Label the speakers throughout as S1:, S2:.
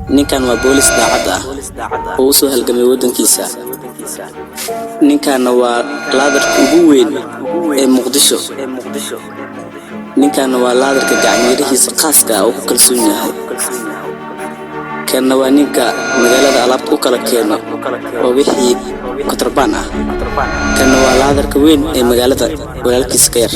S1: Ninkan waa boolis daacad ah oo u soo halgamay waddankiisa. Ninkanna waa laadarka ugu weyn ee Muqdisho. Ninkanna waa laadarka gacanyarihiisa khaaska ah oo ku kalsoon yahay. Kanna waa ninka magaalada alaabta u kala keeno oo wixii kontrabaan ah. Kanna waa laadarka weyn ee magaalada walaalkiis ka yar.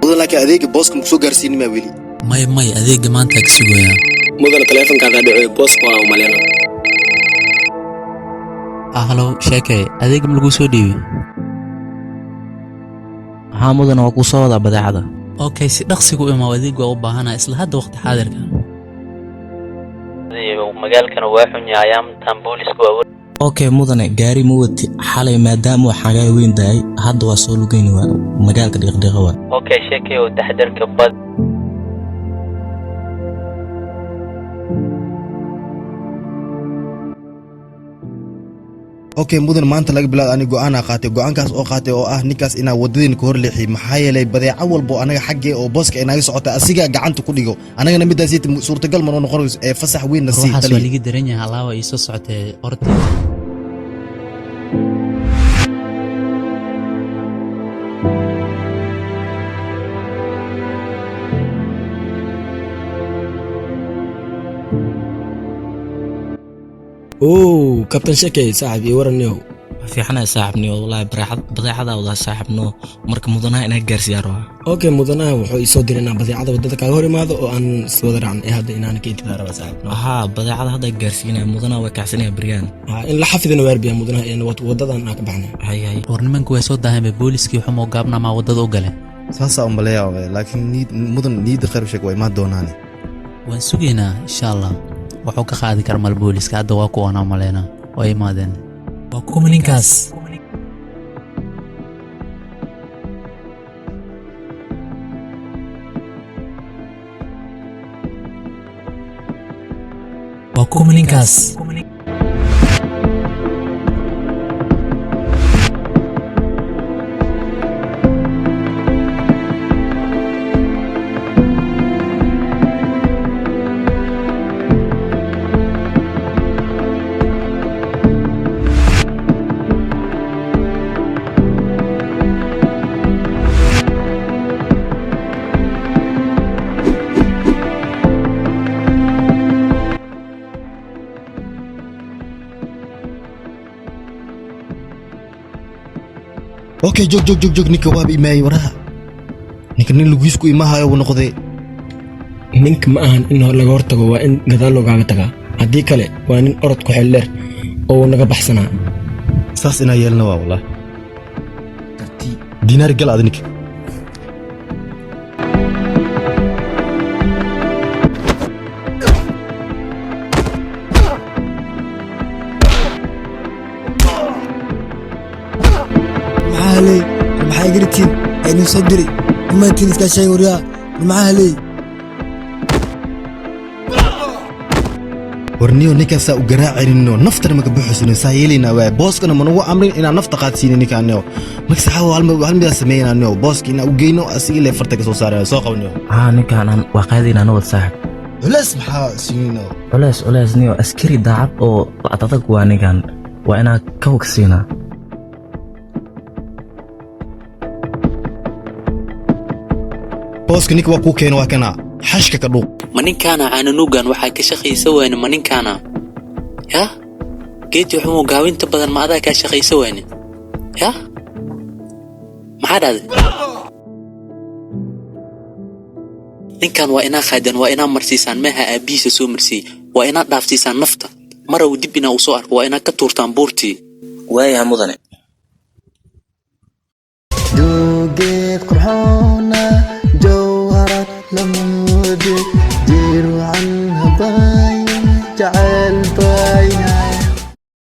S2: Mudan, laakiin adeega booska maku soo gaarsiinin maa weli?
S3: Maya, maya, adeega maanta ka sugayaa.
S1: Mudana, taleefankaada dhacoy, booska waa u maleyna.
S3: Ah, halow, sheekay, adeega ma laguu soo dhiibay?
S4: Haa mudana, waa kuu soo wadaa badeecada.
S3: Okay, si dhaqsigu imaa, adeeg waa u baahanaa isla hadda, waqti xaadirka.
S5: Magaalkana waa xun yahay ayaamtan, boolisku waa
S4: Okay mudane, gaari ma wati xalay maadaama uu xagaa weyn daayay, hadda waa soo lugayni, waa magaalka dhiiqdhiiqa waa.
S5: Okay, sheekay, oo taxadarka bad.
S2: Okay mudan, maanta laga bilaabo ani go'aanaa qaatay, go'aankaas oo qaatay oo ah ninkaas inaa waddadeen ka hor leexiy, maxaa yeelay badeeco walbo anaga xaggee oo booska inaga socota asigaa gacanta ku dhigo, anagana midaas suurtagal manoo noqonayso ee fasax weyn na sii.
S3: Ruuxaas waa
S2: taliya.
S3: Liga daran yahay, alaaba ii soo socotee ortay.
S6: Oo kabtan shekey, saaxib, iyo waraniyow.
S4: Waa fiicanahay saaxibniyo, wallaahi badeecadaa wadaa saaxibno, marka mudanaha inaa gaarsiiyaa rabaa.
S6: Okay, mudanaha wuxuu isoo diray inaan badeecada waddada kaaga hor imaado oo aan iswada raacno, ee hadda inaan ka intidaa rabaa, saaxib.
S4: Haa, badeecada hadda gaarsiinaya, mudanaha waa kacsanaya beryaan.
S6: Haa, in la xafidana waarbiya mudanaha ee wadadan aan ka baxnay.
S4: Hay hay.
S3: War nimanku way soo daaheen, booliskii xumoo gaabnamaa waddada u galeen.
S2: Saasaa u maleeyaa, laakiin mudan, niyadda khayr u sheeg, waa imaan doonaane.
S3: Waan sugaynaa insha Allah, wuxuu ka qaadi kara mal booliska hadda waa kuwanaa maleynaa, waa imaadeen. Waa kuma ninkaas? Waa kuma ninkaas?
S2: Okay, joog, joog, joog, joog, ninka waaba imaayey. Waraha, ninka nin lugiis ku imahayo buu noqday.
S6: Ninka ma ahan in laga hortago, waa in gadaal loogaaga tagaa, haddii kale waa nin orod ku xeel dheer oo uu naga baxsanaa.
S2: Saas inaa yeelna waa wallah. Dinaar gal aad ninka.
S7: Maxaa helay? Maxaa igaritiin? Inuu soo diri kumatiin iska sheeg. Waryaa, maxaa helay?
S2: Warniyo, ninkaasaa u garaacaynino, naftana maka buxusino, saa yeelaynaa waay. Booskana manugu amrin inaan nafta qaadsiinin ninkaaniyo. Marka saxaawo, hal midaa sameeynaniyo, booska inaan u geyno asiga ile farta ka soo saaraya, soo qabniyo.
S4: Haa, ninkaan waa qaadaynaa nabad, saaxib.
S2: Culeys maxaa siino?
S4: Culeys, culeys niyo, askari daacad oo adag waa ninkan, waa inaa ka wagsiinaa.
S2: Booska ninka waa kuu keena, waa kana, xashka ka dhuuq.
S3: Ma ninkaana caananuugan waxaa ka shaqaysa wayne? Ma ninkaana yah geedii xumoo gaawinta badan, ma adaa kaa shaqaysa wayne? Yah, maxaa dhahday? Ninkan waa inaa qaadaan, waa inaa marsiisaan meeha aabbihiisa soo marsiiyey, waa inaa dhaafsiisaan nafta marow dib inaa u soo arko, waa inaa ka tuurtaan buurtii.
S4: Waayaha mudane.
S7: Joogeed qurxoona, jawharad la moode, jirucan habayn jacayl.